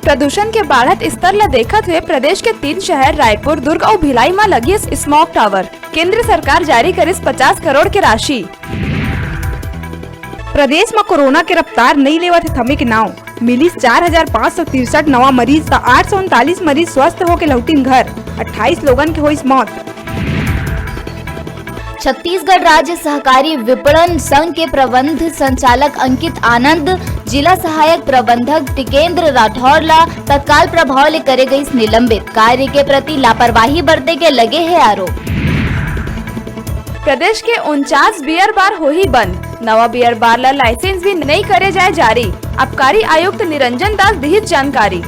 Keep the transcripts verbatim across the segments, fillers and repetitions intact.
प्रदूषण के बाढ़त स्तर ल देखत हुए प्रदेश के तीन शहर रायपुर, दुर्ग अउ भिलाई म लगिस स्मॉग टावर। केंद्र सरकार जारी करिस पचास करोड़ के राशि। प्रदेश म कोरोना के रफ्तार नइ लेवत हे थमे के नाव। मिलिस चार हजार पाँच सौ तिरसठ नवा मरीज, त आठ सौ उनतालीस मरीज स्वस्थ होके लहुटिन घर। अट्ठाईस लोगन के होइस मौत। छत्तीसगढ़ राज्य सहकारी विपणन संघ के प्रबंध संचालक अंकित आनंद, जिला सहायक प्रबंधक टिकेंद्र राठौर ला तत्काल प्रभाव ले करे गईस निलंबित। कार्य के प्रति लापरवाही बरते के लगे हे आरोप। प्रदेश के उनचास बियर बार होही बंद, नवा बियर बार ला लाइसेंस भी नई करे जाए जारी। आबकारी आयुक्त निरंजन दास दिहिस जानकारी।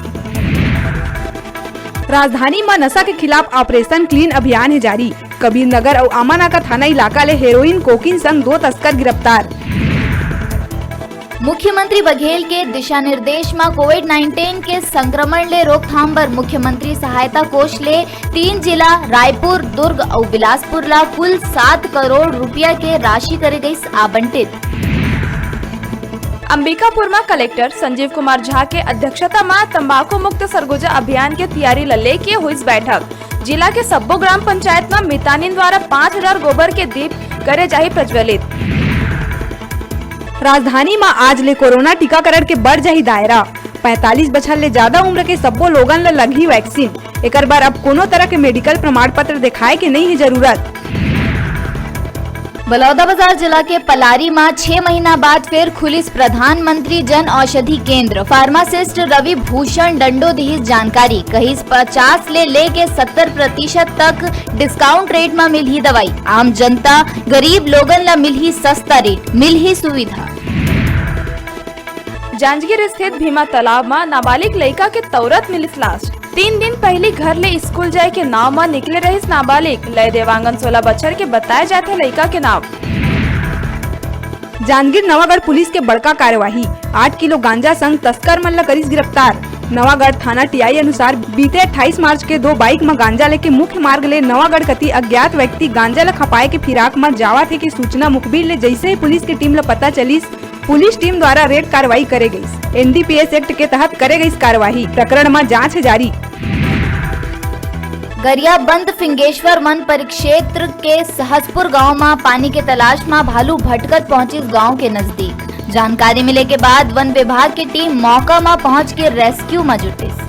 राजधानी म नशा के खिलाफ ऑपरेशन क्लीन अभियान हे जारी। कबीर नगर अउ आमानाका थाना इलाका ले हेरोइन कोकीन संग दो तस्कर गिरफ्तार। मुख्यमंत्री बघेल के दिशा निर्देश म कोविड नाइनटीन के संक्रमण ले रोकथाम बर मुख्यमंत्री सहायता कोष ले तीन जिला रायपुर, दुर्ग अउ बिलासपुर ला कुल सात करोड़ रुपया के राशि करे गईस आवंटित। अंबिकापुर म कलेक्टर संजीव कुमार झा के अध्यक्षता म तंबाकू मुक्त सरगुजा अभियान के तैयारी ल लेके होइस बैठक। जिला के सब्बो ग्राम पंचायत म मितानिन द्वारा पाँच हजार गोबर के दीप करे जाही प्रज्वलित। राजधानी म आज ले कोरोना टीकाकरण के बढ़ जाही दायरा। पैंतालीस बछर ले जादा उम्र के सब्बो लोगन ल लगही वैक्सीन। एकर बर अब कोनो तरह के मेडिकल प्रमाण पत्र दिखाए के नइ हे जरूरत। बलौदाबाजार जिला के पलारी म छह महीना बाद फेर खुलिस प्रधानमंत्री जन औषधि केंद्र। फार्मासिस्ट रवि भूषण डंडो दिहिस जानकारी, कहिस पचास ले लेके सत्तर प्रतिशत तक डिस्काउंट रेट म मिलही दवाई। आम जनता, गरीब लोगन ल मिलही सस्ता रेट, मिलही सुविधा। जांजगीर स्थित भीमा तालाब म नाबालिग लइका के तौरत मिलिस लाश। तीन दिन पहिली घर ले स्कूल जाए के नाव म निकले रहिस नाबालिग। लय देवांगन सोलह बछर के बताए जाथे लइका के नाव। जांजगीर नवागढ़ पुलिस के बड़का कार्यवाही, आठ किलो गांजा संग तस्कर मन ल करिस गिरफ्तार। नवागढ़ थाना टीआई अनुसार बीते अट्ठाईस मार्च के दो बाइक म गांजा लेके मुख्य मार्ग ले नवागढ़ कति अज्ञात व्यक्ति गांजा ल खपाए के फिराक म जावत हे के सूचना मुखबिर ले जइसे ही पुलिस के टीम ल पता चलिस, पुलिस टीम द्वारा रेड कार्रवाई करे गईस। एनडीपीएस एक्ट के तहत करे गईस कार्रवाई। प्रकरण म जांच हे जारी। गरियाबंद फिंगेश्वर वन परिक्षेत्र के सहसपुर गांव म पानी के तलाश म भालू भटकत पहुंचिस गांव के नजदीक। जानकारी मिले के बाद वन विभाग के टीम मौका म पहुंच के रेस्क्यू म जुटिस।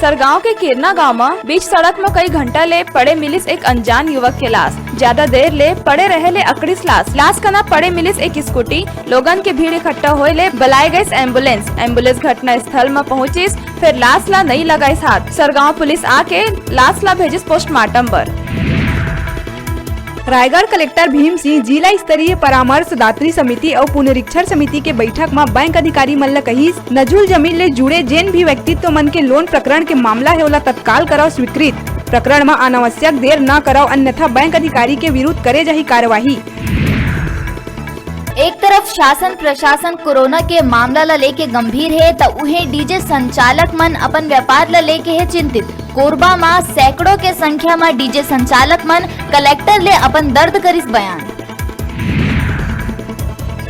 सरगांव के किरना गांव म बीच सड़क म कई घंटा ले पड़े मिलिस एक अनजान युवक के लाश। ज्यादा देर ले पड़े रहे ले अकड़िस लाश। लाश कना पड़े मिलिस एक स्कूटी। लोगन के भीड़ इकट्ठा होए ले बलाए गइस एम्बुलेंस। एम्बुलेंस घटना स्थल म पहुंचिस, फेर लाश ला नई लगाइस हाथ। सरगांव पुलिस आके लाश ला भेजिस पोस्टमार्टम बर। रायगढ़ कलेक्टर भीम सिंह जिला स्तरीय परामर्शदात्री समिति अउ पुनरीक्षण समिति के बैठक म बैंक अधिकारी मन ल कहिस, नजूल जमीन ले जुड़े जेन भी व्यक्तित्व मन के लोन प्रकरण के मामला हे, ओला तत्काल करव स्वीकृत। प्रकरण म अनावश्यक देर न करव, अन्यथा बैंक अधिकारी के विरुद्ध करे जाही कार्यवाही। एक तरफ शासन प्रशासन कोरोना के मामला ल लेके गंभीर हे, त उहें डीजे संचालक मन अपन व्यापार ल लेके हे चिंतित। कोरबा म सैकड़ों के संख्या म डीजे संचालक मन कलेक्टर ले अपन दर्द करिस बयान।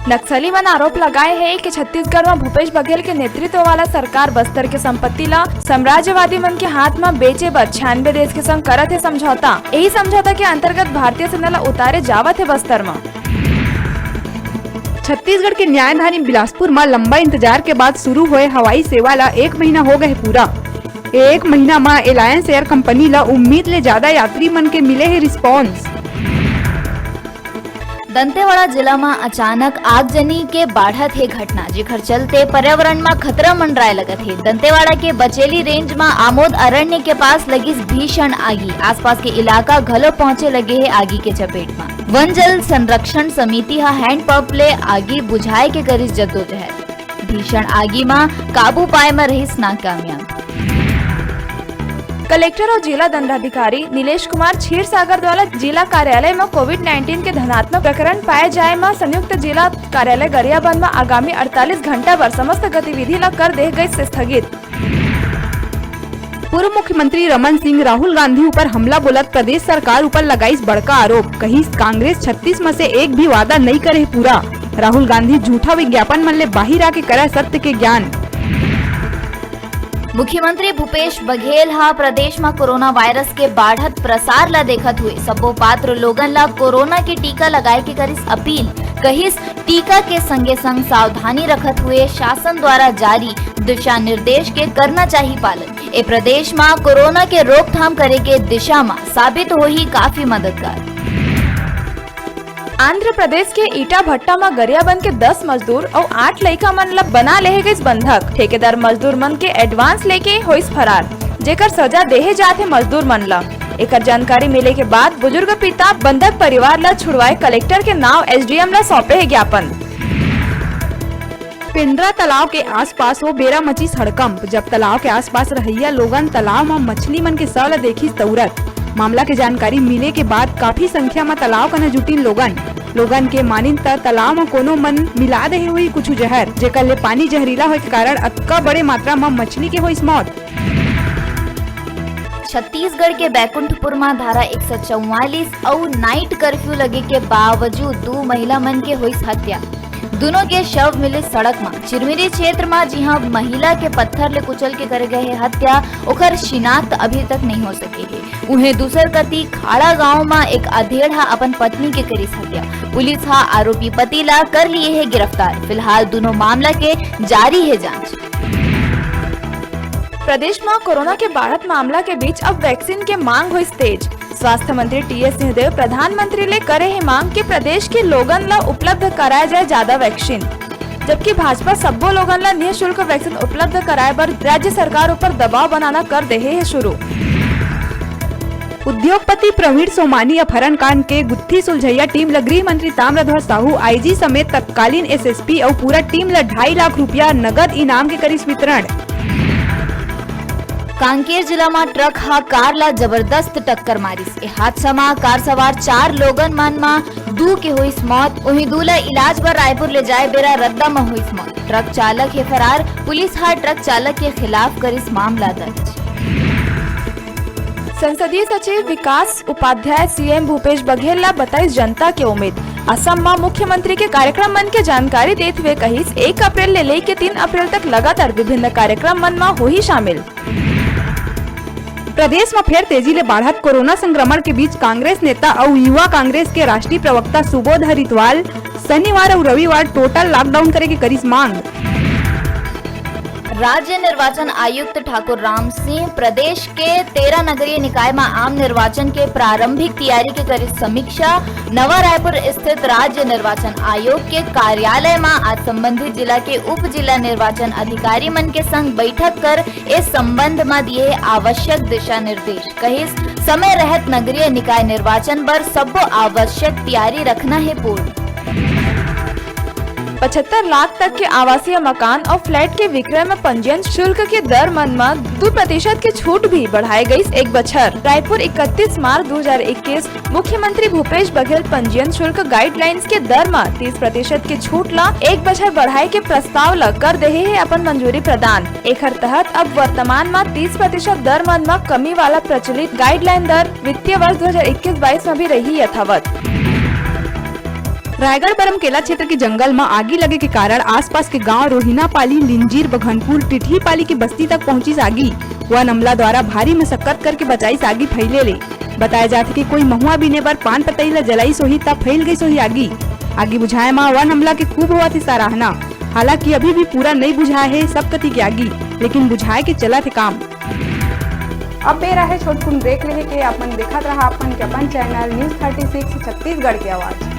नक्सली मन आरोप लगाए हे कि छत्तीसगढ़ म भूपेश बघेल के नेतृत्व वाला सरकार बस्तर के संपत्ति ल साम्राज्यवादी मन के हाथ म बेचे बर छियानवे देश के संग करत हे समझौता। यही समझौता के अंतर्गत भारतीय सेना ल उतारे जावत हे बस्तर म। छत्तीसगढ़ के न्यायधानी बिलासपुर म लंबा इंतजार के बाद शुरू होए हवाई सेवा ल एक महीना हो गए हे पूरा। ए एक महीना म एलायंस एयर कंपनी ल उम्मीद ले ज्यादा यात्री मन के मिले हे रिस्पॉन्स। दंतेवाड़ा जिला म अचानक आगजनी के बाढ़त हे घटना, जेखर चलते पर्यावरण म खतरा मंडराए लगत हे। दंतेवाड़ा के बचेली रेंज म आमोद अरण्य के पास लगिस भीषण आगी। आसपास के इलाका घलो पहुंचे लगे हे आगी के चपेट म। वन जल संरक्षण समिति ह हैंडपंप ले आगी बुझाए के करिस जद्दोजहद। भीषण आगी म काबू पाए म रहिस नाकामयाब। कलेक्टर अउ जिला दंडाधिकारी नीलेश कुमार क्षीरसागर द्वारा जिला कार्यालय म कोविड नाइनटीन के धनात्मक प्रकरण पाए जाए म संयुक्त जिला कार्यालय गरियाबंद म आगामी अड़तालीस घंटा बर समस्त गतिविधि ल कर दे गइस स्थगित। पूर्व मुख्यमंत्री रमन सिंह राहुल गांधी ऊपर हमला बोलत प्रदेश सरकार ऊपर लगाइस बड़का आरोप, कहिस कांग्रेस छत्तीस म से एक भी वादा नइ करे पूरा। राहुल गांधी झूठा विज्ञापन मन ले बाहिर आके करा सत्य के ज्ञान। मुख्यमंत्री भूपेश बघेल ह प्रदेश म कोरोना वायरस के बाढ़त प्रसार ल देखत हुए सब्बो पात्र लोगन ल कोरोना के टीका लगाए के करिस अपील। कहिस, टीका के संगे संग सावधानी रखत हुए शासन द्वारा जारी दिशा निर्देश के करना चाही पालन। ए प्रदेश म कोरोना के रोकथाम करे के दिशा म साबित होही काफी मददगार। आंध्र प्रदेश के ईटा भट्टा म गरियाबंद के दस मजदूर अउ आठ लइका मन ल बना लेहे गइस बंधक। ठेकेदार मजदूर मन के एडवांस लेके होइस फरार, जेकर सजा देहे जात हे मजदूर मन ल। एकर जानकारी मिले के बाद बुजुर्ग पिता बंधक परिवार ल छुड़वाए कलेक्टर के नाव एसडीएम ल सौंपे हे ज्ञापन। पेंदरा तालाब के आसपास ओ बेरा मचिस हड़कंप, जब तालाब के आसपास रहइया लोगन तालाब म मछली मन के शव ल देखिस तउरत। मामला के जानकारी मिले के बाद काफी संख्या म तालाब कना जुटिन लोगन। लोगन के मानिन त तालाब म कोनो मन मिला देहे होही कुछु जहर, जेकर ले पानी जहरीला होए के कारण अतका बड़े मात्रा म मछली के होइस मौत। छत्तीसगढ़ के बैकुंठपुर म धारा एक सौ चौवालीस अउ नाइट कर्फ्यू लगे के बावजूद दू महिला मन के होइस हत्या। दुनों के शव मिले सड़क म। चिरमिरी क्षेत्र म जिहां महिला के पत्थर ले कुचल के करे गए हे हत्या, ओकर शिनाख्त अभी तक नहीं हो सके हे। उहें दूसर कती खाड़ा गांव म एक अधेड़ ह अपन पत्नी के करिस हत्या। पुलिस ह आरोपी पति ला कर लिए हे गिरफ्तार। फिलहाल दुनों मामला के जारी हे जांच। प्रदेश म कोरोना के बाढ़त मामला के बीच अब वैक्सीन के मांग होइस तेज। स्वास्थ्य मंत्री टीएस सिंहदेव प्रधानमंत्री ले करे हे मांग कि प्रदेश के लोगन ल उपलब्ध कराए जाए जादा वैक्सीन, जबकि भाजपा सब्बो लोगन ल निःशुल्क वैक्सीन उपलब्ध कराए बर राज्य सरकार ऊपर दबाव बनाना कर देहे हे शुरू। उद्योगपति प्रवीण सोमानी अपहरण कांड के गुत्थी सुलझइया टीम ल गृह मंत्री ताम्रध्वज साहू, आईजी समेत तत्कालीन एसएसपी अउ पूरा टीम ल ढाई लाख रुपया नगद इनाम के करिस वितरण। कांकेर जिला म ट्रक ह कार ल जबरदस्त टक्कर मारिस। ए हादसा म कार सवार चार लोगन मन म दू के होइस मौत, उही दू ल इलाज बर रायपुर ले जाए बेरा रद्दा म होइस मौत। ट्रक चालक हे फरार, पुलिस ह ट्रक चालक के खिलाफ करिस मामला दर्ज। संसदीय सचिव विकास उपाध्याय सीएम भूपेश बघेल ला बताइस जनता के उम्मीद। असम म मुख्यमंत्री के कार्यक्रम मन के जानकारी देत हुए कहिस, एक अप्रैल ले लेके तीन अप्रैल तक लगातार विभिन्न कार्यक्रम मन म होही शामिल। प्रदेश म फेर तेजी ले बाढ़त कोरोना संक्रमण के बीच कांग्रेस नेता अउ युवा कांग्रेस के राष्ट्रीय प्रवक्ता सुबोध हरितवाल शनिवार अउ रविवार टोटल लॉकडाउन करे के करिस मांग। राज्य निर्वाचन आयुक्त ठाकुर राम सिंह प्रदेश के तेरह नगरीय निकाय म आम निर्वाचन के प्रारंभिक तैयारी के करिस समीक्षा। नवा रायपुर स्थित राज्य निर्वाचन आयोग के कार्यालय म आज संबंधित जिला के उप जिला निर्वाचन अधिकारी मन के संग बैठक कर ए संबंध म दिए आवश्यक दिशा निर्देश। कहिस, समय रहत नगरीय निकाय निर्वाचन बर सब्बो आवश्यक तैयारी रखना हे पूर्ण। पचहत्तर लाख तक के आवासीय मकान अउ फ्लैट के विक्रय म पंजीयन शुल्क के दर मन म दू प्रतिशत के छूट भी बढ़ाए गइस एक बछर। रायपुर, इकतीस मार्च दू हजार इक्कीस, मुख्यमंत्री भूपेश बघेल पंजीयन शुल्क गाइडलाइंस के दर म तीस प्रतिशत के छूट ल एक बछर बढ़ाए के प्रस्ताव ल कर देहे हे अपन मंजूरी प्रदान। एखर तहत अब वर्तमान म तीस प्रतिशत दर मन म कमी वाला प्रचलित गाइडलाइन दर वित्तीय वर्ष दू हजार इक्कीस बाईस म भी रही यथावत। रायगढ़ बरमकेला क्षेत्र के जंगल म आगी लगे के कारण आसपास के गांव रोहिनापाली, लिंजीर, बघनपुर, टिटहीपाली के बस्ती तक पहुंचिस आगी। वन अमला द्वारा भारी मशक्कत करके बचाइस आगी फैले ले। बताया जाथे कि कोई महुआ बीने बर पान पतई ल जलाइस होही, त फैल गइस होही आगी। आगी बुझाए म वन अमला के खूब होवत हे सराहना। हालांकि अभी भी पूरा नइ बुझाए हे सब कति के आगी, लेकिन बुझाए के चलत हे काम। अब बेरा हे छोटकुन ब्रेक लेहे के। अपन देखत रहा अपन के अपन channel news thirty six Chhattisgarh के आवाज़।